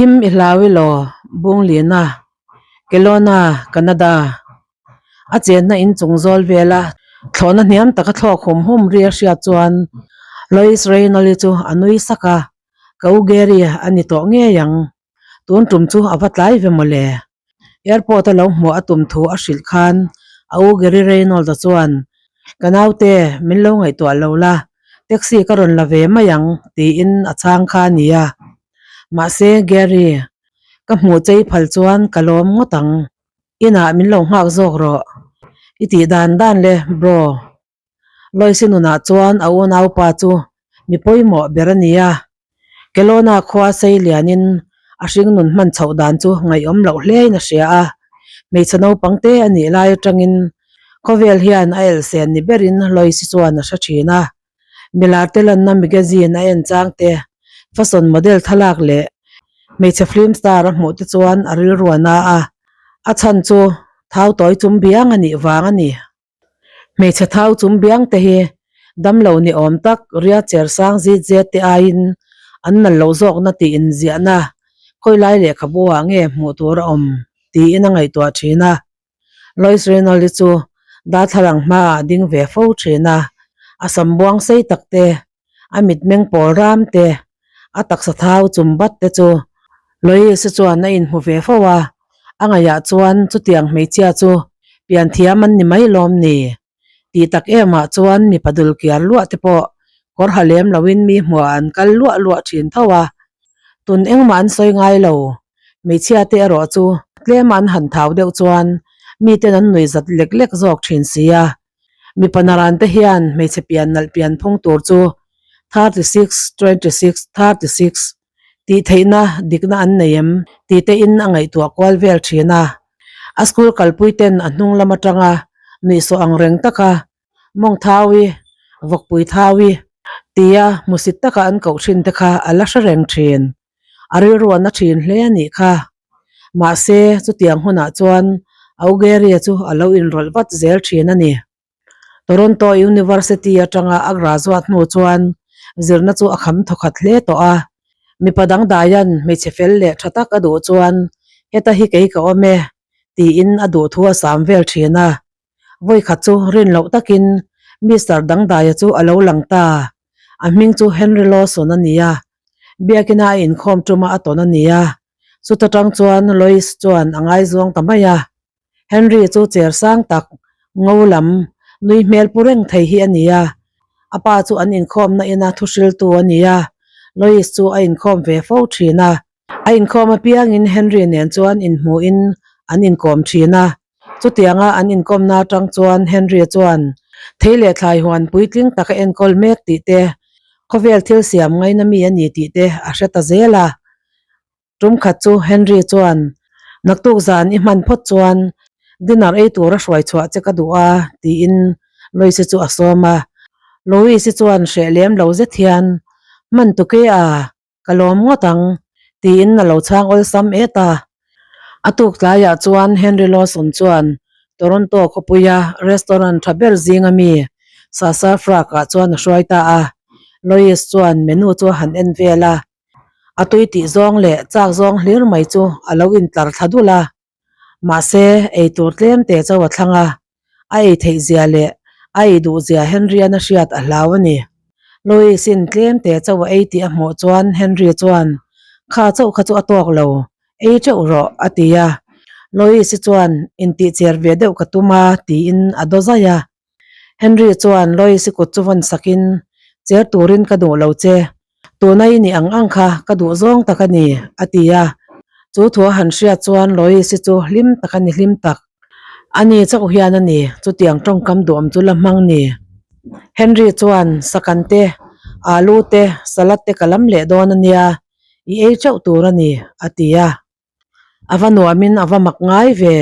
Thim i hlau i law, Bunglina, Kelowna, Canada. A chenna inchung zawl vela thlawhna hniam taka thlawk hum hum ri a hriat chuan Lois Reynolds-i chu a nui sak a, Ka u Gary a ni tawh ngei ang. Tun tum chu a va tlai ve mawle. Airport a lo hmuah a tum thu a hrilh khan a u Gary Reynolds-a chuan, Ka naute, min lo ngaihtuah lo la, taxi ka rawn la ve mai ang, tiin a chhang kha a nia. Mahse, Gary, ka hmuh chei phal chuan ka lawm ngawt ang. Inah min lo nghak zawk rawh. I tih dan dan le, bro. Loisi nunah chuan a unaupa chu mi pawimawh ber a ni a, Kelowna khua sei lianin a hringnun hman chhoh dan chu ngaihawm loh hlein a hria a, hmeichhe naupang te a nih lai atangin khawvel hian a elhsen ni berin Loisi chuan a hre thin a. Milar te lanna magazine a en chang te, fashion model thlalak leh hmeichhe film star a hmuh te chuan a rilru a na a, a chhan chu thau tawi chum biang a nih vang a ni. Hmeichhe thau chung biang te hi damlo ni awm tak ria cher sang zit zet te aiin an nal loh zawkna tih inziahna khawilai lehkhabu ah nge hmuh tur a awm tiin a ngaihtuah thin a. Lois Reynolds-i chu darthlalang hmaah a ding ve fo thin a, a sam buang sei tak te, a mitmeng pawl ram te, a taksa thau chum bat te chu Lois-i chuan a inhmu ve fo a, a ngaihah chuan chutiang hmeichhia chu pian thiam an ni mai lawm ni? Tih tak emah chuan mipa dul kiar luah te pawh kawr ha lem loin mi hmuah an kal luah luah thin tho a, tun engmah an sawi ngai lo. Hmeichhia te erawh chu tlema an han thau deuh chuan miten an nuih zat lek lek zawk thin si a. Mipa naran te hian hmeichhe pian nalh pian phung tur chu 36, 26, 36 tih theihna dikna an nei em tih te in a ngaihtuah kual vel thin a. A school kalpui ten a hnung lam atanga nuihsawh ang reng taka mawng thaui, vawkpui thaui tia hmusit taka an koh thin te kha a la hre reng thin. A rilruan a thin hle a nih kha. Mahse, chutiang hunah chuan Augeria chu a lo inrawlh vat zel thin a ni. Toronto University atanga a graduate hnu chuan zirna chu a kham thawkhat hle tawh a. Mipa dangdaian hmeichhe fel leh tha tak a duh chuan heta hi kei ka awm e tiin a duh thu a sam vel thin a. Vawikhat chu rin loh takin Mister Dangdaia chu a lo lang ta. A hming chu Henry Lawson a ni a, biakina a inkhawm tuma a tawn a ni a. Chuta tang chuan Lois chuan a ngaizawng ta mai a. Henry chu cher sang tak, ngo lam, nui hmel pu reng thei hi a ni a. A pa chu an inkhawmna ina thuhriltu a ni a, Lois chu a inkhawm ve fo thin a. A inkhawm apiangin Henry nen chuan inhmuhin an inkawm thin a. Chutianga an inkawmna atang chuan Henry chuan thei leh thlai huan puitling tak a enkawl mek tih te, khawvel thil siam ngaina mi a ni tih te a hre ta zel a. Tum khat chu Henry chuan, Naktuk zan i hman phawt chuan dinner ei tura hruai chhuah che ka duh a, tiin Lois-i chu a sawm a. Lois-i chuan hreh lem lo zet hian, Hman tuke a, Ka lawm ngawt ang, tiin a lo chhang awlsam et a. A tuk tlaiah chuan Henry Lawson chuan Toronto khawpuia restaurant tha ber zinga mi Sasa Frag-ah chuan a hruai ta a. Lois chuan menu chu a han en vel a, a tui tih zawng leh chak zawng hlir mai chu a lo intlar thla dul a. Mahse, ei tur tlem te chauh a thlang a, a ei theih zia leh a ei duh zia Henry-an a hriat a hlau a ni. Louis-in tlem te chauh a ei tih a hmuh chuan Henry chuan, Kha chauh kha chu a tawk lo, ei teuh rawh, a ti a. Louis-i chuan, Intih cher ve deuh ka tum a, tiin a daw zai a. Henry chuan Lois-i kut chu vawn sakin, Cher turin ka duh lo che. Tuna i nih ang ang kha ka duh zawng tak a ni, a ti a. Chu thu a han hriat chuan Lois-i chu hlim tak a ni hlim tak. A ni chauh hian a ni, chutiang tawngkam duhawm chu la hmang ni. Henry chuan, Sakan te, alu te, salad te ka lam leh dawn a nia, i ei chauh tur a ni, a ti a. A va nuamin a va mak ngai ve.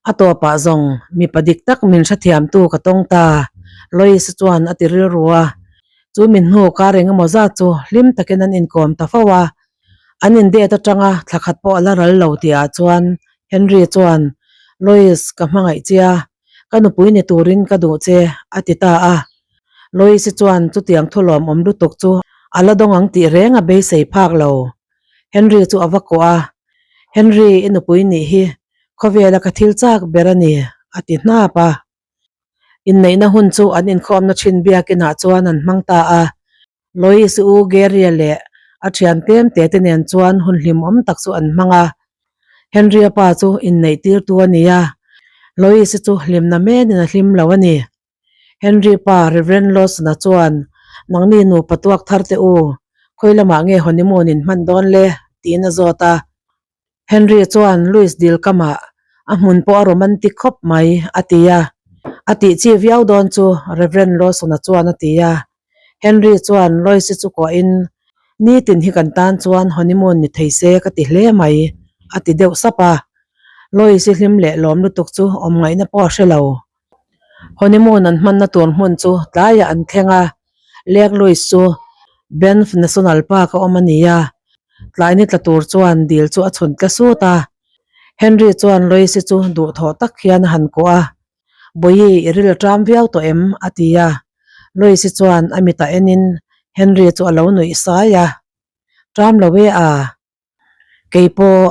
A tawpah zawng mipa dik tak min hrethiamtu ka tawng ta, Lois chuan a ti rilru a. Chu min hnu kar eng emaw zat chu hlim takin an inkawm ta fo a. An indate atanga thla khat pawh a la ral lo tihah chuan Henry chuan, Lois, ka hmangaih che a, ka nupui ni turin ka duh che, a ti ta a. Lois chuan chutiang thulawm awm lutuk chu a la dawng ang tih reng a beisei phak lo. Henry chu a va kuah a, Henry, i nupui nih hi khawvela ka thil chak ber a ni, a ti hnap a. Inneihna hun chu an inkhawmna thin biakinah chuan an hmang ta a. Lois u Gary-a leh a thian tlem te te nen chuan hun hlimawm tak chu an hmang a. Henry-a pa chu inneih tirtu a ni a, Lois-i chu hlimna menin a hlim lo a ni. Henry pa Rev. Lawson-a chuan, Nangni nupa tuak thar teh u, khawi lamah nge honeymoon in hman dawn le? tiin a zawt a. Henry chuan Louis dil kamah a hmun pawh a romantic khawp mai, a ti a. A tih chi viau dawn chu Rev. Lawson-a chuan a ti a. Henry chuan Lois-i chu kuahin, Nitin hi kan tan chuan honeymoon ni thei se ka ti hle mai, a ti deuh sap a. Lois-i hlim leh lawm lutuk chu awm ngaihna pawh a hre lo. Honeymoon an hmanna tur hmun chu tlaiah an thleng a, Lake Louise chu Banff National Park a awm a ni a, tlai ni tla tur chuan dil chu a chhun tle sut a. Henry chuan Lois-i chu duhthawh tak hian a han kuah a, Bawihi i ril a ṭam viau tawh em? a ti a. Lois-i chuan a mitah enin Henry chu a lo nuih sai a, Ṭam lo e a. Kei pawh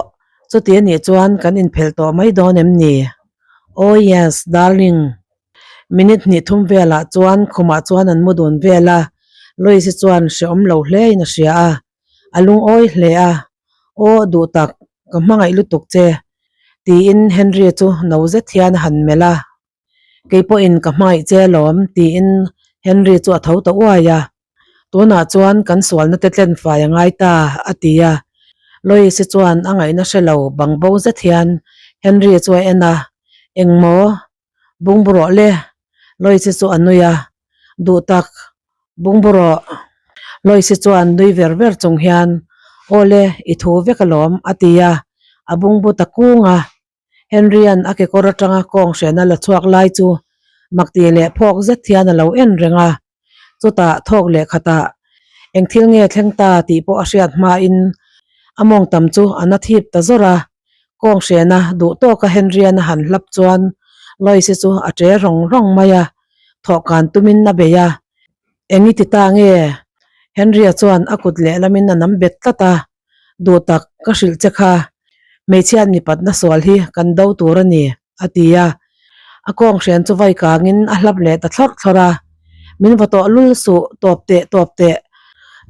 chuti a nih chuan kan inphelh tawh mai dawn em ni? Oh yes, darling. Minute hnih thum velah chuan khumah chuan an mu dun vel a, Lois-i chuan hrehawm lo hle in a hria a, a lungawi hle a, Aw duh tak, ka hmangaih lutuk che, tiin Henry chu no zet hian a han melh a. Kei pawhin ka hmangaih che alawm, tiin Henry chu a tho ta uai a. Tunah chuan kan sualna te tlen fai a ngai ta, a ti a. Lois-i chuan a ngaihna hre lo bang bo zet hian Henry chu a en a, Engmaw? Bungbu rawh le? Lois-i chu a nui a, Duh tak, bungbu rawh. Lois-i chuan nui ver ver chung hian, Aw le, i thu vek alawm, a ti a, a bungbu ta kung a. Henry-a'n a kekawr atanga kawng hrehna la chhuak lai chu makti leh phawk zet hian a lo en reng a. Chutah thawk leh khatah eng thil nge thleng ta tih pawh a hriat hmain a mawng tam chu a na thip ta zawr a. Kawng hrehna duh tawka Henry-a'n a han hlap chuan Lois-i chu a ṭe rawng rawng mai a, thawhkan tumin a bei a. Eng i ti ta nge? Henry-a chuan a kut lehlamin a nam bet tlat a. Duh tak, ka hrilh che kha, hmeichhiat mipatna sual hi kan do tur a ni, a ti a. A kawng hrian chu vai kangin a hlap leh ta thlawrh thlawrh a. Min va tawh lul suh, tawp teh, tawp teh.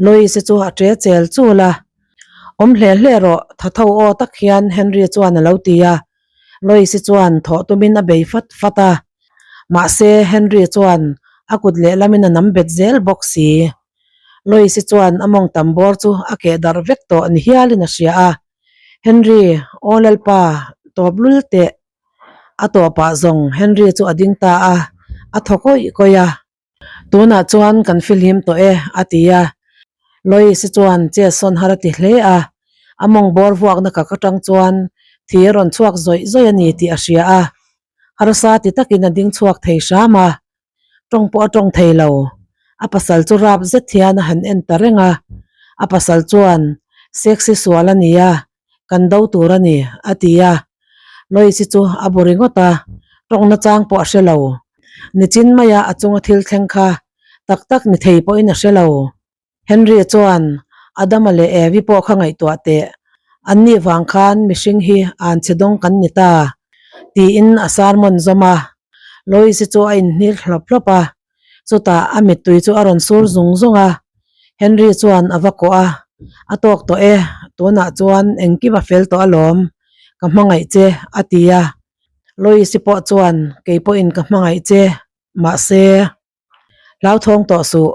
Lois-i chu a ṭe chel chul a. Awm hle hle rawh, tha tho aw tak hian Henry chuan a lo ti a. Lois-i chuan thawh tumin a bei fat fat a. Mahse, Henry chuan a kut lehlamin a nam bet zel bawk si. Lois-i chuan a mawng tam bawr chu a keh darh vek tawh ni hialin a hria a. Henry, Aw Lalpa, tawp lul teh. A tawpah zawng Henry chu a ding ta a, a thaw kawih kawih a. Tunah chuan kan fihlim tawh e, a ti a. Lois-i chuan che sawn har a ti hle a. A mawng bawr vuakna kak atang chuan thi a rawn chhuak zawih zawih a ni tih a hria a. Harsa ti takin a ding chhuak thei hram a. Tawng pawh a tawng thei lo. A pasal chu rap zet hian a han en ta reng a. A pasal chuan, Sexy sual a nia, kan do tur a ni, a ti a. Lois-i chu a bu ringawt a, tawng nachang pawh a hre lo. Nichin maia a chunga thil thleng kha tak tak ni thei pawhin a hre lo. Henry chuan, Adama leh Evi pawh kha ngaihtuah teh, anni vang khan mihring hi an chhe dawng kan ni ta, tiin a sermon zawm a. Lois-i chu a inhnir hlawp hlawp a, chutah a mittui chu a rawn sur zung zung a. Henry chuan a va kawh a, A tawk tawh e, tunah chuan engkim a fel tawh alawm, ka hmangaih che, a ti a. Lois-i pawh chuan, Kei pawhin ka hmangaih che, mahse. Hlauthawng tawh suh.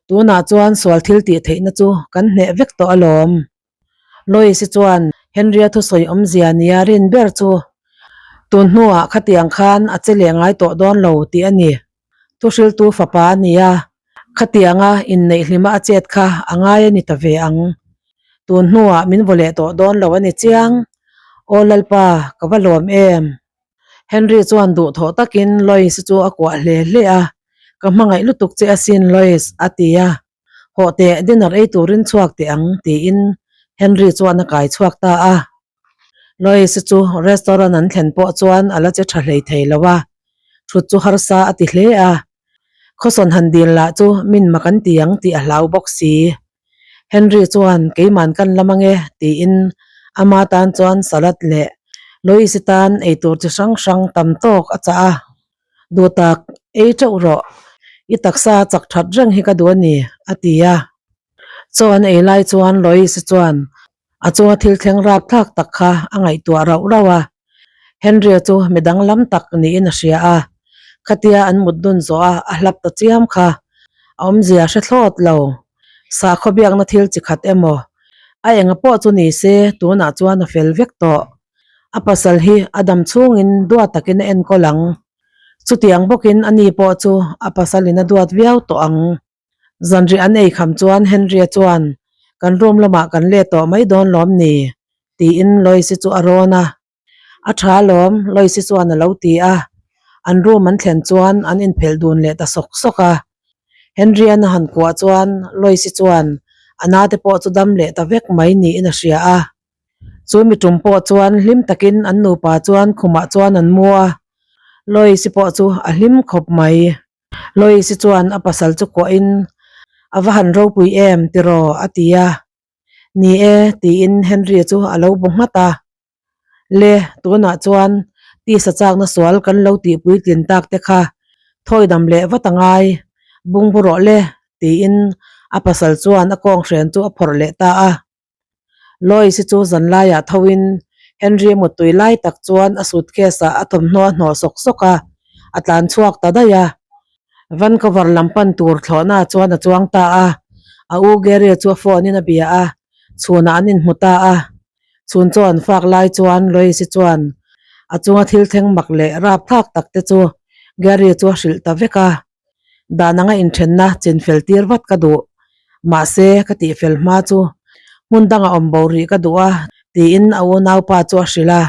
Tunah chuan sual thil tih theihna chu kan hneh vek tawh alawm. Lois-i chuan Henry-a thusawi awmzia nia rin ber chu tun hnuah khatiang khan a che leh ngai tawh dawn lo tih a ni. Thuhriltu fapa a ni a, khatianga inneih hlima a chet kha a ngai a ni ta ve ang. Tun hnuah min vaw leh tawh dawn lo a ni chiang. Aw Lalpa, ka va lawm em? Henry chuan duhthawh takin Lois chu a kuah hle hle a, Ka hmangaih lutuk che asin Lois, a ti a. Hawh teh, dinner ei turin chhuak teh ang, tiin Henry chuan a kai chhuak ta a. Lois chu restaurant an thlen pawh chuan a la che tha hlei thei lo a, thut chu harsa a ti hle a. Khawsawn han dil lah chu min mak an ti ang tih a hlau bawk si. Henry chuan keiman kan lam ange tiin ama tan chuan salad leh Lois-i tan eitur chi hrang hrang tam tawk a chah a. Duh tak, ei teuh rawh, i taksa chak that reng hi ka duh a ni, a ti a. Chaw an ei lai chuan Lois-i chuan a chunga thil thleng rap thlak tak kha a ngaihtuah rauh rauh a. Henry-a chu mi danglam tak niin a hria a, khatia an mut dun zawh a a hlap ta chiam kha a awmzia hre thlawt lo. Sakhaw biakna thil chi khat emaw a enga pawh chu ni se tunah chuan a fel vek tawh. A pasal hi a dam chhungin duat takin a enkawl ang. Chutiang bawkin ani pawh chu a pasalin a duat viau tawh ang. Zanriah an ei kham chuan Henry-a chuan, Kan room lamah kan let tawh mai dawn lawm ni? tiin Lois-i chu a rawn a. A tha lawm, Lois-i chuan a lo ti a. An room an thlen chuan an inphelh dun leh ta sawk sawk a. Henry-a'n a han kuah chuan Lois-i chuan a nate pawh chu dam leh ta vek mai niin a hria a. Chu mi tum pawh chuan hlim takin an nupa chuan khumah chuan an mu a. Lois-i pawh chu a hlim khawp mai. Lois-i chuan a pasal chu kuahin, A va han ropui em tiraw? a ti a. Ni e, tiin Henry-a chu a lo bu nghat a. Le, tunah chuan tisa chakna sual kan lo tihpuitlin tak te kha thawidam leh vat a ngai, bungbu rawh le, tiin a pasal chuan a kawnghren chu a phawrh leh ta a. Lois-i chu zanlaiah thoin Henry muttui lai tak chuan a suitcase ah a thawmhnaw a hnawh sawk sawk a, a tlan chhuak ta daih a. Vancouver lam pan tur thlawhna chuan a chuang ta a, a u Gary chu a phone in a bia a, chhunah an inhmu ta a. Chhun chaw an fak lai chuan Lois-i chuan a chunga thil thleng mak leh rapthlak tak te chu Gary chu a hrilh ta vek a. Dan anga inthenna chinfel tir vat ka duh. Mahse, ka tihfel hma chu hmun danga awm bo rih ka duh a, tiin a unaupa chu a hrilh a.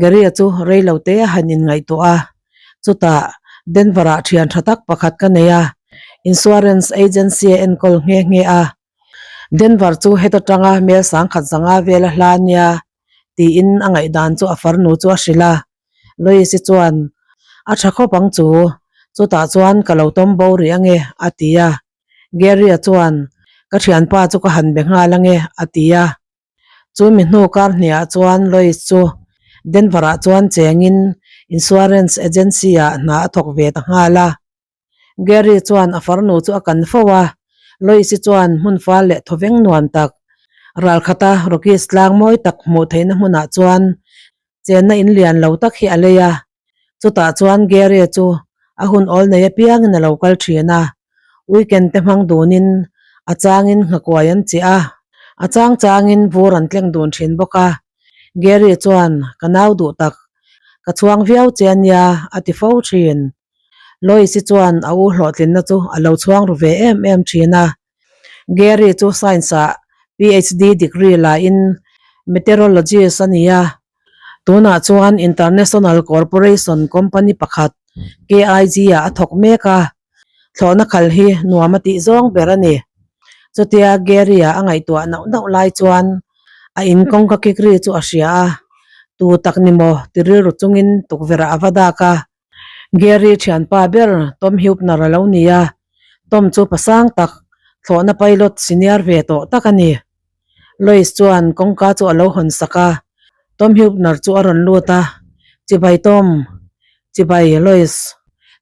Gary-a chu rei lo te a han inngaihtuah a. Chutah, Denver-ah thian tha tak pakhat ka nei a, insurance agency a enkawl nghe nghe a. Denver chu heta tanga mel sangkhat zanga vela hla nia, tiin a ngaihdan chu a farnu chu a hrilh a. Lois-i chuan, A tha khawp ang chu, chutah chuan ka lo tawm bo rih ange, a ti a. Gary-a chuan, Ka thianpa chu ka han be nghal ange, a ti a. Chu mi hnu kar hniah chuan Lois chu Denver-ah chuan chengin insurance agency-ah hna a thawk ve ta nghal a. Gary chuan a farnu chu a kan fo a, Lois-i chuan hmun fal leh thawveng nuam tak, ralkhata Rockies tlang mawi tak hmuh theihna hmunah chuan chenna in lian lo tak hi a lei a. Chutah chuan Gary chu a hun awl nei apiangin a lo kal thin a, weekend te hmang dunin a changin nghakuai an chiah a, a chang changin vur an tleng dun thin bawk a. Gary chuan, Ka nau duh tak, ka chhuang viau che a nia, a ti fo thin. Lois-i chuan a u hlawhtlinna chu a lo chhuang ru ve em em thin a. Gary chu Science-ah PhD degree lain Meteorologist a ni a. Tunah chuan International Corporation company pakhat KIG-ah a thawk mek a. Thlawhna khal hi nuam a tih zawng ber a ni. Chutia Gary-a a ngaihtuah nauh nauh lai chuan a in kawngka kik ri chu a hria a. Tu tak ni maw ti rilru chungin tukverh-ah a va dak a. Gary thianpa ber Tom Huebner a lo ni a, Tom chu pasang tak, thlawhna pilot senior ve tawh tak a ni. Lois chuan kawngka chu a lo hawn sak a, Tom Huebner chu a rawn lut a, Chibai Tom, chibai Lois,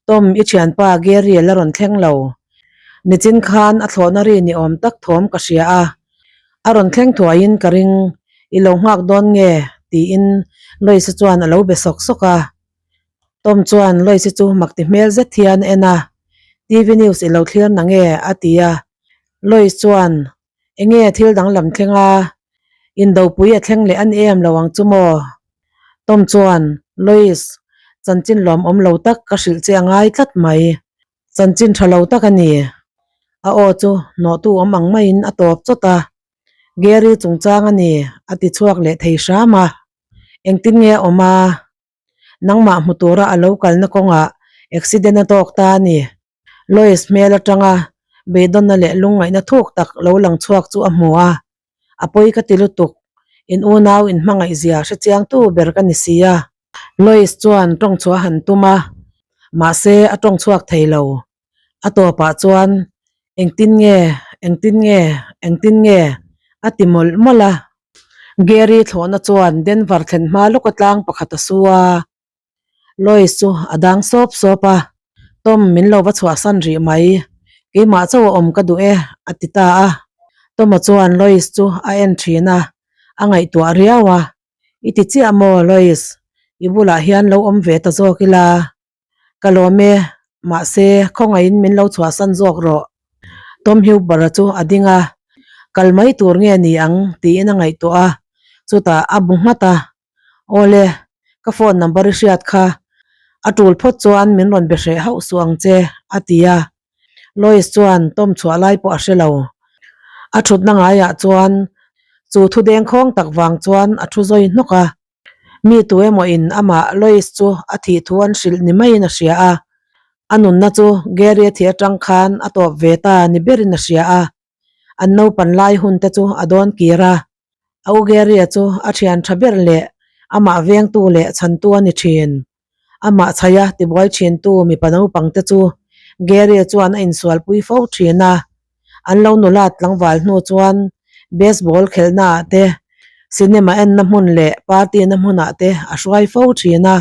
Tom i thianpa Gary a la rawn thleng lo. Nichin khan a thlawhna ri ni awm tak thawm ka hria a, a rawn thleng thuaiin ka ring, i lo nghak dawn nge? tiin Lois-a chuan a lo be sawk sawk a. Tom chuan Lois-i chu mak ti hmel zet hian a en a, TV news i lo thlir na nge? a ti a. Lois chuan, Enge thil danglam thleng a? Indopui a thleng leh a ni em lo ang chu maw? Tom chuan, Lois, chanchin lawmawm lo tak ka hrilh che a ngai tlat mai. Chanchin tha lo tak a ni. A aw chu hnawhtu awm ang maiin a tawp chawt a. Gary chungchang a ni, a ti chhuak leh thei hram a. Engtin nge a awm a? Nangmah hmu tura a lo kalna kawngah accident a tawk ta a ni. Lois hmel atanga beidawnna leh lungngaihna thuk tak lo lang chhuak chu a hmu a. A pawi ka ti lutuk, in unau in hmangaihzia hrechiangtu ber ka ni si a. Lois chuan tawng chhuah a han tum a, mahse a tawng chhuak thei lo. A tawpah chuan, Engtin nge? Engtin nge? Engtin nge? a ti mawlh mawlh a. Gary thlawhna chuan Denver thlen hma lawka tlang pakhat a su a. Lois chu a dang sawp sawp a, Tom min lo va chhuahsan rih mai, keimah chauh a awm ka duh e, a ti ta a. Tom-a chuan Lois chu a en thin a, a ngaihtuah riau a, I ti chiah maw Lois, i bulah hian lo awm ve ta zawk ila. Ka lawm e, mahse khawngaihin min lo chhuahsan zawk rawh. Tom Huber-a chu a ding a, kal mai tur nge ni ang tiin a ngaihtuah a, chutah a bu nghat a, Awle, ka phone number i hriat kha, a tul phawt chuan min rawn be hreh hauh suh ang che, a ti a. Lois chuan Tom chhuah lai pawh a hre lo. A thutna ngaiah chuan chu thu dengkhawng tak vang chuan a thu zawi hnawk a. Mi tu emaw in amah Lois chu a thih thu an hrilh ni maiin a hria a. A nunna chu Gary a thih atang khan a tawp ve ta ni berin a hria a. An naupan lai hun te chu a dawn kir a. A u Gary-a chu a thian tha ber leh amah vengtu leh chhantu a ni thin. Amah chhaia tibuai thintu mipa naupang te chu Gary-a chuan a insualpui fo thin a. An lo nulat tlangval hnu chuan baseball khelhnaah te, cinema enna hmun leh party na hmunah te a hruai fo thin a.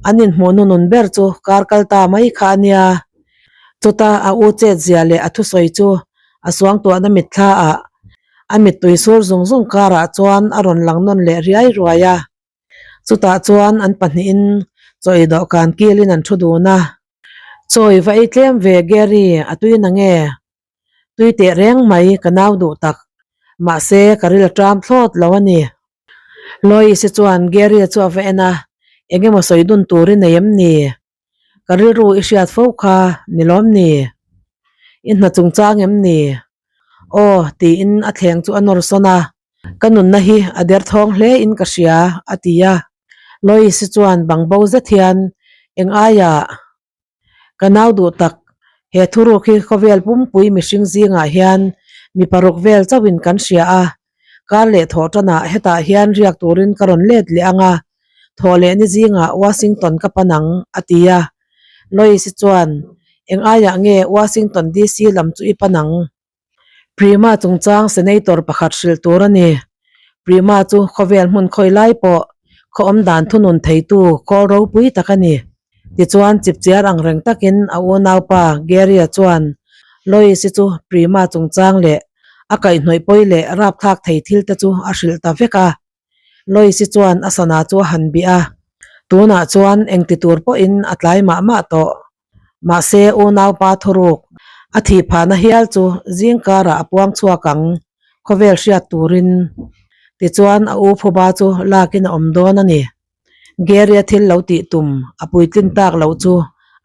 An inhmuh nunun ber chu kar kal ta mai kha a nia. Chuta a u chet zia leh a thusawi chu a suangtuahna mitthla ah a mittui sur zung zung karah chuan a rawn lang nawn leh riai ruai a. Chutah chuan an pahnihin chaw ei dawhkan kilin an thu dun a. Chaw i va ei tlem ve Gary, a tui na nge? Tui teh reng mai ka nau duh tak. Mahse ka ril a ṭam thlawt lo a ni. Lois-i chuan Gary-a chu a va en a, Eng emaw sawi dun tur i nei em ni? Ka rilru i hriat fo kha ni lawm ni? I hna chungchang em ni? Aw, tiin a thleng chu a nawr sawn a, Ka nunna hi a derthawng hle in ka hria, a ti a. Lois-i chuan bangbo zet hian, Eng aiah? Ka nau duh tak, he thuruk hi khawvel pumpui mihring zingah hian mi paruk vel chauhin kan hria a, kar leh thawh tanah hetah hian riak turin ka rawn let leh ang a, thawh leh ni zingah Washington ka pan ang, a ti a. Lois-i chuan, Eng aiah nge Washington DC lam chu i pan ang? Prima chungchang Senator pakhat hrilh tur a ni. Prima chu khawvel hmun khawi lai pawh khaw awm dan thunun theitu khawl ropui tak a ni. Tichuan chipchiar ang reng takin a unaupa Gary-a chuan Lois-i chu Prima chungchang leh a kaihhnawih pawi leh rapthlak thei thil te chu a hrilh ta vek a. Lois-i chuan a sana chu a han bih a, tunah chuan engti tur pawhin a tlai mah mah tawh. Mahse, unaupa thuruk a thih phahna hial chu zing karah a puang chhuak ang, khawvel hriat turin. Tichuan, a u phuba chu lakin a awm dawn a ni. Gary-a thil lo tih tum a puitlin tak loh chu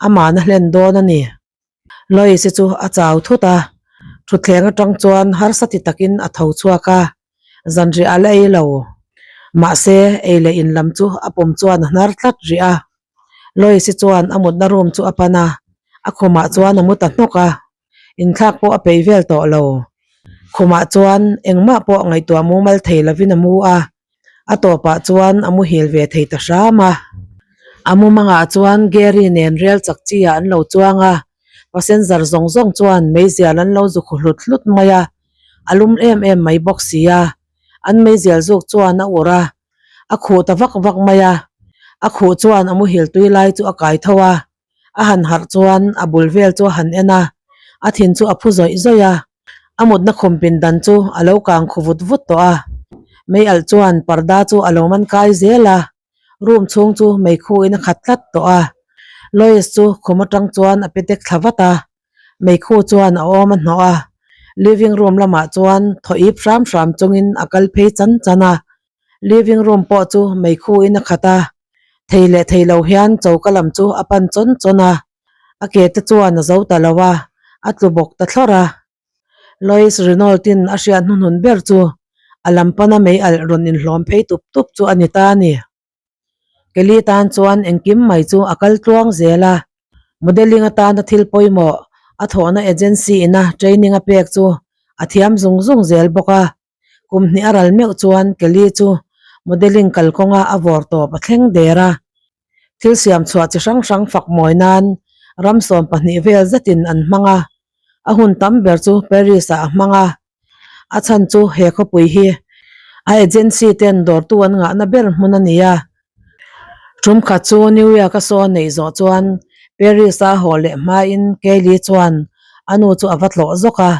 amahna hlen dawn a ni. Lois-i chu a chau thut a, thutthleng atang chuan harsa ti takin a tho chhuak a, zanriah a la ei lo. Mahse, ei leh in lam chu a pawm chuan a hnar tlat rih a. Lois-i chuan a mutna room chu a pan a, a khumah chuan a mu ta hnawk a, inthlak pawh a peih vel tawh lo. Khumah chuan engmah pawh ngaihtuah mumal thei lovin a mu a, a tawpah chuan a muhil ve thei ta hram a. A mumangah chuan Gary nen rel chak chi ah an lo chuang a, passenger zawng zawng chuan meizial an lo zu khu hlut hlut mai a, a lum em em mai bawk si a, an meizial zuk chuan a urh a, A khuh ta vak vak mai a, a khuh chuan a muhil tui lai chu a kai tho a, a han harh chuan a bul vel chu a han en a, a thin chu a phu zawih zawih a, a mutna khum pindan chu a lo kang khu vut vut tawh a, mei alh chuan parda chu a lo man kai zel a, room chhung chu meikhu in a khat tlat tawh a, Lois chu khum atang chuan a petek thla vat a, Meikhu chuan a awm a hnawh a, living room lamah chuan thaw ip hram hram chungin a kal phei chan chan a. Living room pawh chu meikhu in a khat a, thei leh thei lo hian choka lam chu a pan chawn chawn a, a ke te chuan a zo ta lo a, a tlu bawk ta thlawrh a. Lois Renault-in a hriat hnuhnun ber chu a lam pana mei alh rawn inhlawm phei tup tup chu a ni ta a ni. Kelly tan chuan engkim mai chu a kal tluang zel a, modelling atana thil pawimawh a thawhna agency ina training a pek chu a thiam zung zung zel bawk a. Kum hnih a ral meuh chuan Kelly chu modelling kalkawnga a vawr tawp a thleng der a. Thil siam chhuah chi hrang hrang fak mawi nan ram 12 vel zetin an hmang a, a hun tam ber chu Paris ah a hmang a. A chhan chu he khawpui hi a agency ten dawrtu an ngahna ber hmun a ni a. Tum khat chu New York a saw neih zawh chuan Paris a haw leh hmain Kelly chuan a nu chu a va tlawh zawk a.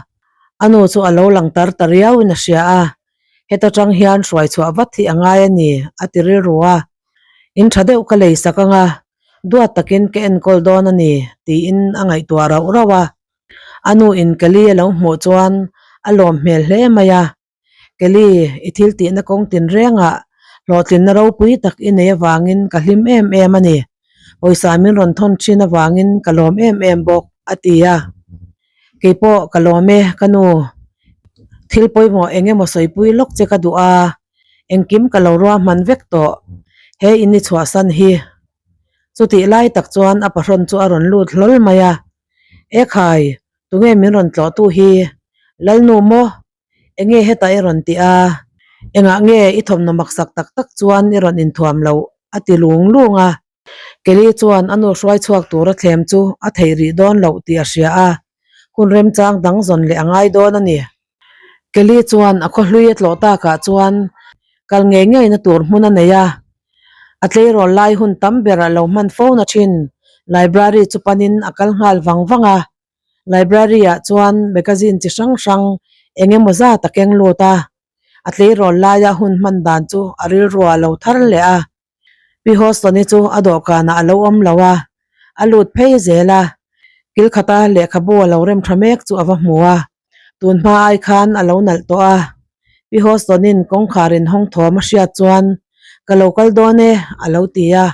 A nu chu a lo lang tar ta riauin a hria a, heta tang hian hruai chhuah vat hi a ngai a ni a ti rilru a. In tha deuh ka lei sak anga duat takin ka enkawl dawn a ni tiin a ngaihtuah rauh rauh a. A nu in Kelly a lo hmuh chuan a lawm hmel hle mai a. Kelly, i thil tihna kawng tinrengah hlawhtlinna ropui tak i nei avangin ka hlim em em a ni. Pawisa min rawn thawn thin avangin ka lawm em em bawk, a ti a. Keipawh ka lawm e, ka nu. Thil pawimawh eng emaw sawipui lawk che ka duh a, engkim ka lo ruahman vek tawh. He in i chhuahsan hi. Chutih lai tak chuan a pahrawn chu a rawn lut hlawl mai a. Ekhai, tunge min rawn tlawhtu hi? Lalnu maw? Enge hetah i rawn tih a? Engah nge i thawmhnaw maksak tak tak chuan i rawn inthuam loh? a ti lung lung a. Kelly chuan a nu hruai chhuak tura thlem chu a theih rih dawn loh tih a hria a, hun remchang dang zawn leh a ngai dawn a ni. Kelly chuan a khawhlui a tlawh takah chuan kal ngei ngeina tur hmun a nei a, a tleirawl lai hun tam ber a lo hman fo na thin library chu panin a kal nghal vang vang a. Library ah chuan magazine chi hrang hrang eng emaw zat a keng lut a, a tleirawl laia hun hman dan chu a rilru ah lo thar leh a. Pi Houston-i chu a dawhkanah a lo awm lo a, a lut phei zel a, kil khata lehkhabu a lo rem tha mek chu a va hmu a, tun hma ai khan a lo nalh tawh a. Pi Houston-in kawngkhar inhawng thawm a hriat chuan, Ka lo kal dawn e, a lo ti a.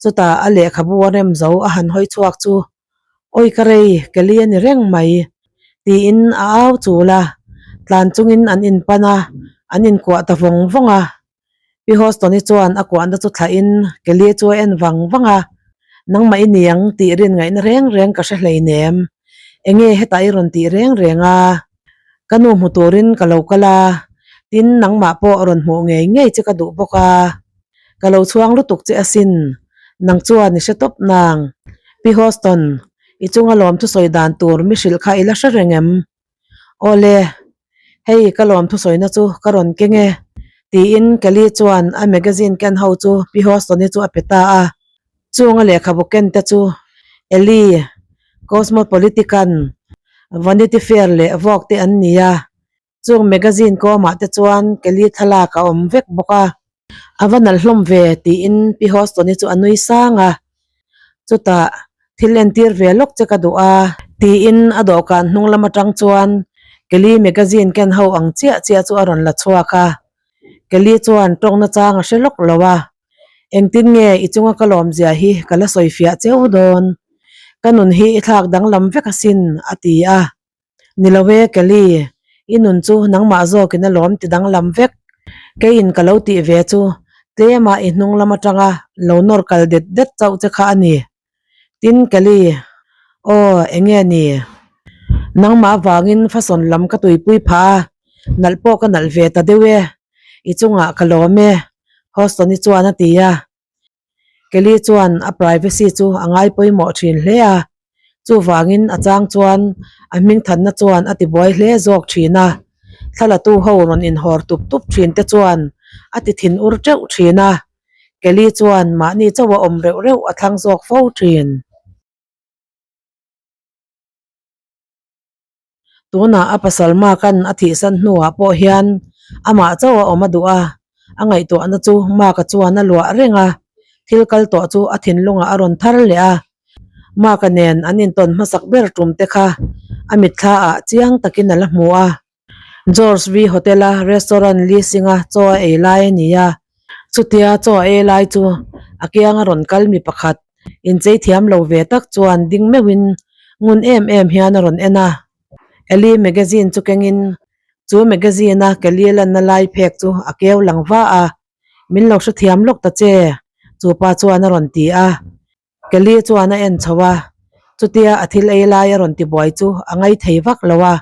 Chutah a lehkhabu a rem zo a han hawi chhuak chu Awi ka rei, Kelly a ni reng mai, tiin a au chul a, tlan chungin an inpan a, an inkuah ta vawng vawng a. Pi Houston-i chuan a kuahna chu thlahin Kelly chu a en vang vang a, Nangmah i ni ang tih rin ngaihna reng reng ka hre hleinem. Enge hetah i rawn tih reng reng a? Ka nu hmu turin ka lo kal a, tin nangmah pawh rawn hmuh ngei ngei che ka duh bawk a. Ka lo chhuang lutuk che asin, nang chuan i hre tawp nang. Pi Houston, i chunga lawm thusawi dan tur mi hrilh kha i la hre reng em? Awle, hei ka lawm thusawina chu ka rawn keng e, tiin Kelly chuan a magazine ken ho chu Pi Houston-i chu a pe ta a. Chunga lehkhabu ken te chu Ellie, Cosmopolitican, Vanity Fair leh Vogue te an ni a. Chung magazine kawmah te chuan Kelly thlalak a awm vek bawk a. A va nalh hlawm ve tiin Pi Houston-i chu a nui sang a. Chutah thil entir ve lawk che ka duh a tiin a dawhkan hnung lam atang chuan Kelly magazine ken ho ang chiah chiah chu a rawn la chhuak a. Kelly chuan tawngna chang a hre lawk lo a. Engtin nge i chunga ka lawmzia hi ka la sawi fiah cheu dawn? Ka nun hi i thlak danglam vek asin a ti a. Ni lo e, Kelly, i nun chu nangmah zawkin a lawm ti danglam vek. Keiin ka lo tih ve chu tlema i hnung lam atanga lo nawr kal det det chauh che kha a ni. Tin, Kelly, aw, enge ni? Nangmah avangin fasawn lam ka tuipui phah a, nalh pawh ka nalh ve ta deuh e. I chungah ka lawm e, Houston-i chuan a ti a. Kelly chuan a privacy chu a ngai pawimawh thin hle a, chuvangin a chang chuan a hmingthanna chuan a tibuai hle zawk thin a, thlalatu ho rawn inhawr tup tup thin te chuan a ti thin ur teuh thin a, Kelly chuan mahni chauh a awm reuh reuh a thlang zawk fo thin. Tunah a pasal Mark-a'n a thihsan hnuah pawh hian amah chauh a awm a duh a, a ngaihtuahna chu Mark-a chuan a luah reng a, thil kal tawh chu a thinlungah a rawn thar leh a. Mark-a nen an intawn hmasak ber tum te kha a mitthla ah chiang takin a la hmu a. George V Hotel-a restaurant leasing-a chaw a ei lai a ni a, chutia chaw a ei lai chu a kianga rawn kal mi pakhat inchei thiam lo ve tak chuan ding meuhin ngun em em hian a rawn en a. Ellie magazine chu kengin chu magazine-a Kelly lanna lai phek chu a keu lang va a, Min lo hrethiam lawk ta che, chu pa chuan a rawn ti a. Kelly chuan a en chho a, chutia a thil ei lai a rawn ti buai chu a ngai thei vak lo a.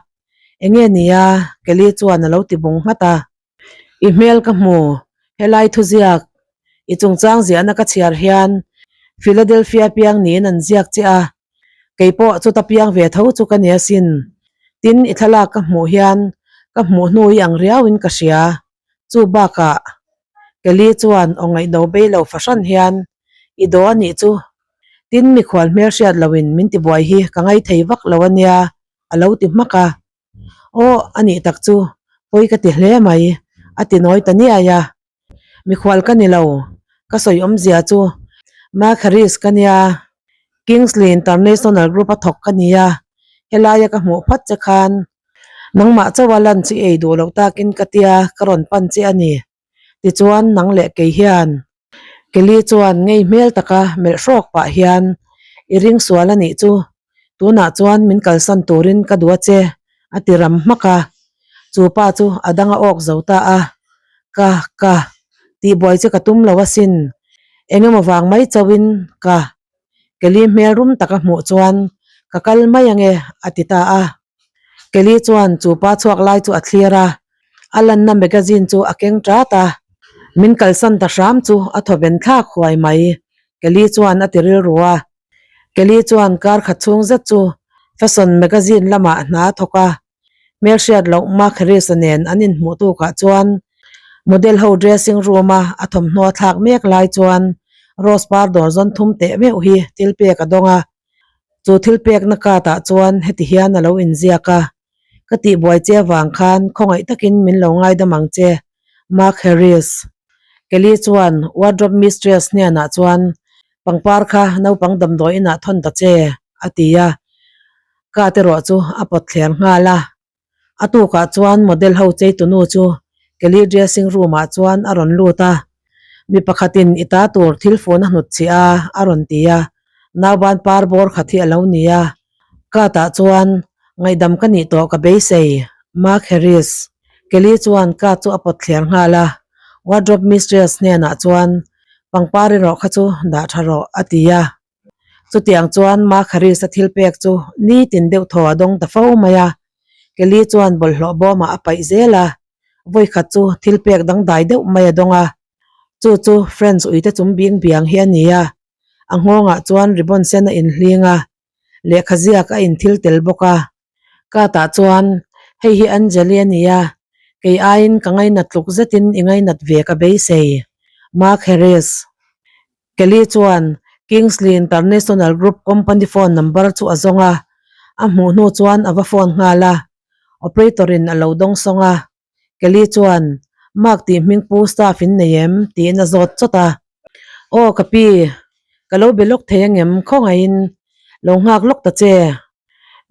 Enge nia? Kelly chuan a lo ti bung nghat a. I hmel ka hmu, helai thuziak i chungchang ziahna ka chhiar hian Philadelphia piang niin an ziak che a, keipawh chuta piang ve tho chu ka ni asin. Tin, i thlalak ka hmuh hian. Ka hmuh hnu i ang riauin ka hria. Chu bakah Kelly chuan aw ngaihno bei lo fahran hian i daw a nih chu. Tin, mikhual hmel hriat loin min tibuai hi ka ngaithei vak lo a nia, a lo ti hmak a. Aw, a nih tak chu, pawi ka ti hle mai, a ti nawi ta niai a. Mikhual ka ni lo, ka sawi awmzia chu Mark Harris ka nia, Kingsley International Group a thawk ka nia, helaia ka hmuh phat che khan nangmah chauha lunch i ei duh loh takin ka tia ka rawn pan che a ni. Tichuan nang leh kei hian Kelly chuan ngei hmel taka melh hrawk pah hian i ring sual a nih chu, tunah chuan min kalsan turin ka duh a che a ti ram hmak a. Chu pa chu a dang a awk zo ta a, Ka, ka, tihbuai che ka tum lo asin, engemaw vang mai chauhin ka Kelly hmel rum taka hmuh chuan ka kal mai ange a ti ta a. Kelly chuan chu pa chhuak lai chu a thlir a, a lanna magazine chu a keng tat a. Min kalsan ta hram chu a thaw ven thlak huai mai, Kelly chuan a ti rilru a. Kelly chuan kar khat chhung zet chu fashion magazine lamah hna a thawk a, hmelhriat loh Mark Harris-a nen an inhmuh tukah chuan model ho dressing room-a a thawmhnaw a thlak mek lai chuan rose par dawr zawn thum teh meuh hi thil pek a dawng a. Chu thil pekna card ah chuan heti hian a lo inziak a, Ka tihbuai che avang khan khawngaih takin min lo ngaidam ang che, Mark Harris. Kelly chuan wardrobe mistress hnenah chuan pangpar kha naupang damdawi inah thawn ta che, a ti a. Card erawh chu a pawt thler nghal a. A tukah chuan model ho cheitunu chu Kelly dressing room ah chuan a rawn lut a, Mi pakhatin i ta tur thil fun a hnut chih a, a rawn ti a. Nauban par bawr khat hi a lo ni a. Card ah chuan ngaihdam ka nih tawh ka beisei, Mark Harris. Kelly chuan card chu a pawt thler nghal a. Wardrobe mistress hnenah chuan pangpar erawh kha chu dah tha rawh, a ti a. Chutiang chuan Mark Harris-a thil pek chu nitin deuh thaw a dawng ta fo mai a, Kelly chuan bawlhhlawh bawmah a paih zel a, vawikhat chu thil pek dangdai deuh mai a dawng a, chu chu French uite chung bing biang hi a ni a, a nghawngah chuan ribbon sen a inhling a, lehkha ziak a inthil tel bawk a. Ka tah chuan hei hi Anjali a ni a, kei aiin ka ngainat tluk zetin i ngainat ve ka beisei, Mark Harris. Kelly chuan Kingsley International Group company phone number chu a zawng a, a hmuh hnu chuan a va phone nghal a, operator in a lo dawng sawng a. Kelly chuan, Mark tih hming pu staff in nei em? tiin a zawt chawt a. Aw ka pi, ka lo be lawk thei angem khawngaihin lo nghak lawk ta che.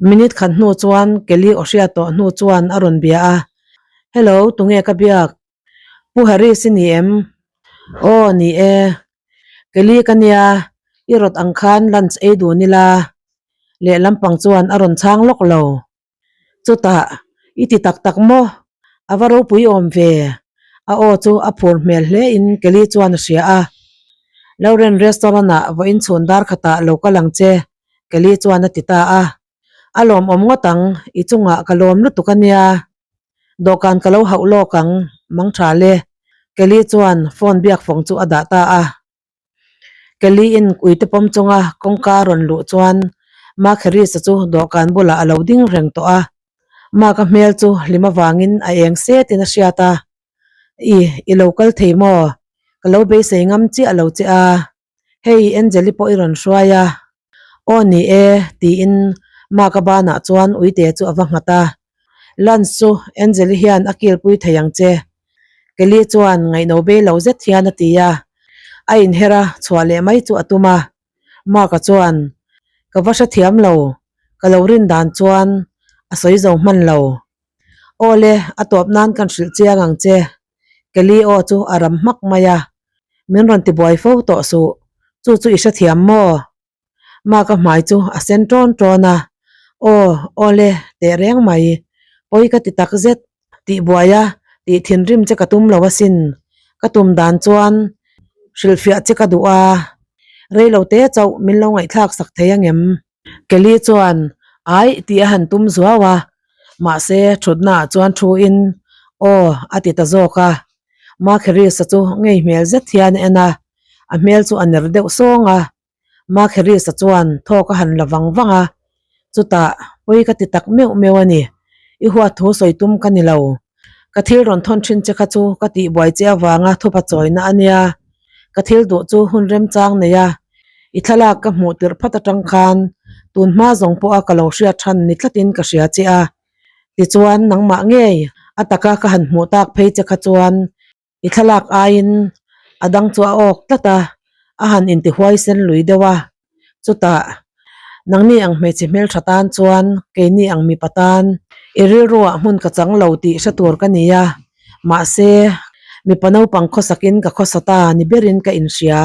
Minute khat hnu chuan Kelly aw hriat tawh hnu chuan a rawn bia a, Hello, tunge ka biak? Pu Harris i ni em? Aw ni e, Kelly ka nia, i rawt ang khan lunch ei dun ila. Lehlam pang chuan a rawn chhang lawk lo. Chutah, i ti tak tak maw? A va ropui awm ve. A aw chu a phur hmel hle in Kelly chuan a hria a. Lauren restaurant ah vawiin chhun dar khatah lo kal ang che, Kelly chuan a ti ta a. A lawmawm ngawt ang, i chungah ka lawm lutuk a nia. Dawhkan ka lo hauh lawk ang, mang tha le. Kelly chuan phone biak fawng chu a dah ta a. Kelly in uite pawm chunga kawngka a rawn luh chuan Mark Harris-a chu dawhkan bulah a lo ding reng tawh a. Mark-a hmel chu hlim avangin a eng setin a hriat a, I, i lo kal thei maw? Ka lo beisei ngam chiah lo che a. Hei Angeli pawh i rawn hruai a. Aw ni e, tiin Mark-a banah chuan uite chu a va nghat a. Lunch chu Angeli hian a kilpui thei ang che. Kelly chuan ngaihno bei lo zet hian a ti a. A inher a, chhuah leh mai chu a tum a. Mark-a chuan, Ka va hrethiam lo, ka lo rin dan chuan a sawi zo hman lo. Aw le, a tawp nan kan hrilh chiang ang che. Kelly aw chu a ram hmak mai a, Min rawn tibuai fo tawh suh, chu chu i hrethiam maw? Mark-a hmai chu a sen ṭawn ṭawn a, Aw, aw le, teh reng mai. Pawi ka ti tak zet, tihbuai a, tih thinrim che ka tum lo asin. Ka tum dan chuan hrilhfiah che ka duh a, reilo te chauh min lo ngaihthlak sak thei angem? Kelly chuan aih tih a han tum zuau a, mahse thutnaah chuan thuin aw a ti ta zawk a. Mark Harris-a chu ngei hmel zet hian a en a, a hmel chu a ner deuh sawng a. Mark Harris-a chuan thawk a han la vang vang a, chutah pawi ka ti tak meuh meuh a ni. I huat thu sawi tum ka ni lo. Ka thil rawn thawn thin che kha chu ka tihbuai che avanga thupa chawina a nia. Ka thil duh chu hun remchang nei a, i thlalak ka hmuh tirh phat atang khan tun hma zawng pawha ka lo hriat than ni tlatin ka hria che a. Tichuan nangmah ngei a taka ka han hmuh tak phei che kha chuan I thlalak aiin a dang chu a awk tlat a, a han intihuaisen lui deuh a. Chutah, nangni ang hmeichhe hmeltha tan chuan keini ang mipa tan i rilruah hmun ka chang lo tih hre tur ka ni a, mahse, mipa naupang khawsakin ka khawsa ta ni berin ka inhria.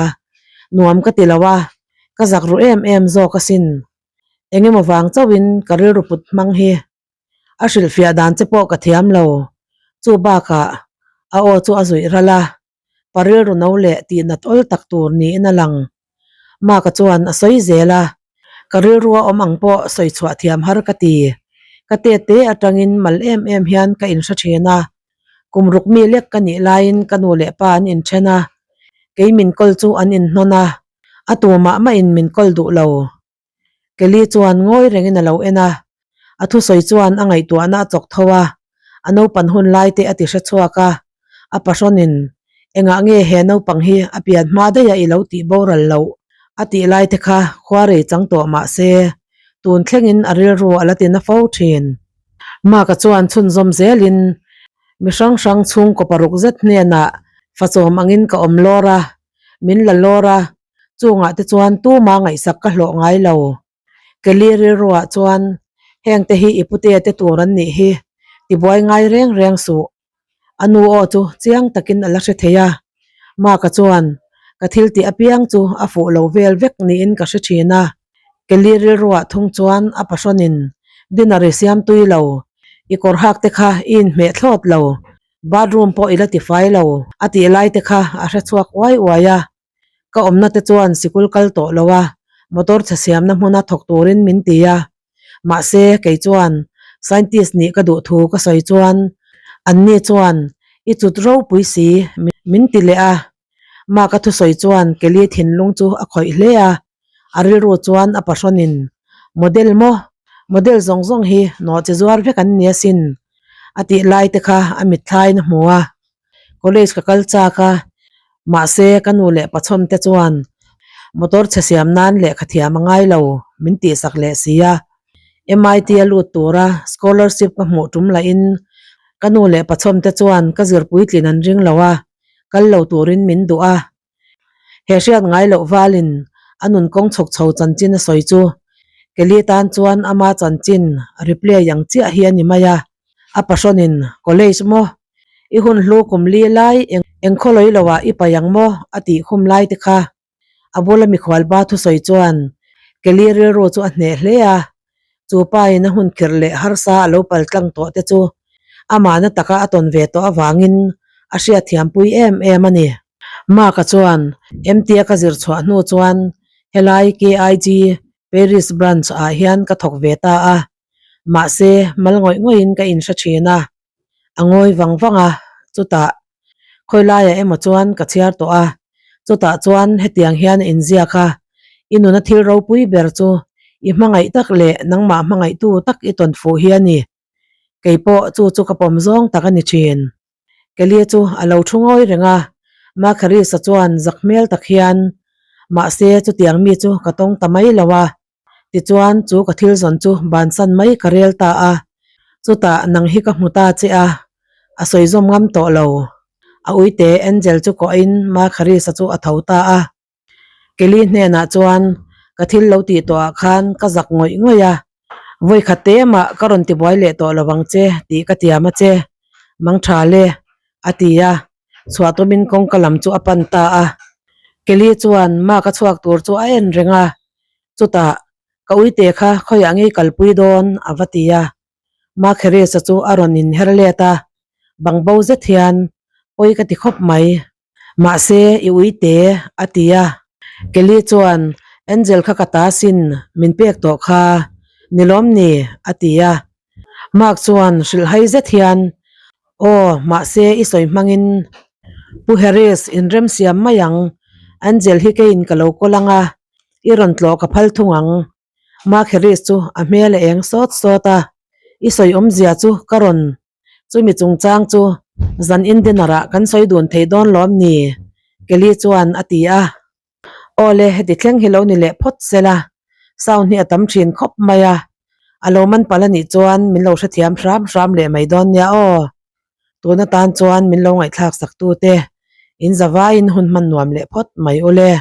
Nuam ka ti lo a, ka zak ru em em zawk asin. Engemaw vang chauhin ka rilru put hmang hi A hrilhfiah dan che pawh ka thiam lo. Chu bakah a aw chu a zuih ral a, pa rilru no leh tihnat awl tak tur niin a lang. Maka chuan a sawi zel a, ka rilru a awm ang pawh sawi chhuah thiam har ka ti. Ka te te atangin mal em em hian ka inhre thin a, kum ruk mi lek ka nih laiin ka nu leh pa an inthen a, kei min kawl chu an inhnawn a, a tu mah mahin min kawl duh lo. Kelly chuan ngawi rengin a lo en a, a thusawi chuan a ngaihtuahna a chawk tho a, a naupan hun lai te a ti hre chhuak a, a pahrawnin engah nge he naupang hi a pian hma daih a i lo tih boral loh a tih lai te kha khua rei chang tawh mah se tun thlengin a rilru a la ti na fo thin. Mark-a chuan chhunzawm zelin mi hrang hrang chhungkaw paruk zet hnenah fachawm angin ka awm lawr a, min la lawr a, Chungah te chuan tuma ngaihsak ka hlawh ngai lo. Kelly rilruah chuan heng te hi i pute te tur an nih hi, tibuai ngai reng reng suh. A nu aw chu chiang takin a la hre thei a. Mark-a chuan ka thil tih apiang chu a fuh lo vel vek niin ka hre thin a. Kelly rilruah thung chuan a pahrawnin dinner i siam tui lo, i kawr hak te kha i inhmeh thlawt lo, bathroom pawh i la tifai lo a tih lai te kha a hre chhuak uai uai a. Ka awmna te chuan sikul kal tawh lo a, motor chhe siamna hmuna thawk turin min ti a. Mahse, kei chuan scientist nih ka duh thu ka sawi chuan anni chuan i cut ropui si min ti leh a. Mah ka thusawi chuan Kelly thinlung chu a khawih hle a, a rilru chuan a pahrawnin model maw? Model zawng zawng hi nawhchi zuar vek an ni asin a tih lai te kha a mitthlaiin a hmu a. College ka kal chak a, mahse ka nu leh pachhawn te chuan motor chhe siam nan lehkha thiam a ngai lo min tihsak leh si a. MIT a lut tura scholarship ka hmuh tum lahin ka nu leh pachhawn te chuan ka zir puitlin an ring lo a, kal lo turin min duh a. He hriat ngai loh valin a nun kawng chhawk chho chanchin a sawi chu Kelly tan chuan ama chanchin replay ang chiah hi a ni mai a. A pahrawnin College maw? I hun hlu kum li lai eng khawlawi loah i paih ang maw? a tih khum lai te kha a bula mikhual ba thusawi chuan Kelly rilru chu a hneh hle a. Chu pain a hun khirh leh harsa a lo pal tlang tawh te chu amahna taka a tawn ve tawh avangin a hriatthiampui em em a ni. Mark-a chuan MT-a ka zir chhuah hnu chuan helai KIG Paris branch ah hian ka thawk ve ta a, mahse mal ngawih ngawih in ka inhre thin a, a ngawi vang vang a, chutah khawi laiah emaw chuan ka chhiar tawh a, chutah chuan hetiang hian a inziak a, i nuna thil ropui ber chu i hmangaih tak leh nangmah hmangaihtu tak i tawn fuh hi a ni. Kei pawh chu chu ka pawm zawng tak a ni thin. Kelly chu a lo thu ngawi reng a, Markharisa chuan zak hmel tak hian, Mahse chutiang mi chu ka tawng ta mai lo a, Tichuan chu ka thil zawn chu bansan mai ka rel ta a, chutah nang hi ka hmu ta che a, a sawi zawm ngam tawh lo. A uite Angel chu kawhin Markharisa chu a tho ta a. Kelly hnenah chuan ka thil lo tih tawhah khan ka zak ngawih ngawih a, vawikhat te mah ka rawn tibuai leh tawh lo ang che tih ka tiam a che, mangtha le, a ti a. Chhuah tumin kawngka lam chu a pan ta a. Kelly chuan Mark a chhuak tur chu a en reng a, chutah ka uite kha khawiah ngei kalpui dawn a va ti a. Mark Harris-a chu a rawn inher let a, bangbo zet hian pawi ka ti khawp mai. Mahse i uite a ti a. Kelly chuan Angel kha ka ta sin min pek tawh kha ni lawm ni a ti a. Mark chuan hrilhhai zet hian, Aw, mahse i sawi hmangin Pu Harris inremsiam mai ang, Angel hi keiin ka lo kawl ang a, i rawn tlawh ka phal thung ang. Mark Harris chu a hmel a eng sawt sawt a. I sawi awmzia chu ka rawn chumi chungchang chu zan in dinner ah kan sawi dun thei dawn lawm ni? Kelly chuan a ti a. Awle, heti thleng hi lo ni leh phawt sela, sound hi a tam thin khawp mai a, a lo man palh anih chuan min lo hrethiam hram hram leh mai dawn nia aw. Tun atan chuan min lo ngaihthlak sak tute in zavaiin hun hman nuam leh phawt mai ule.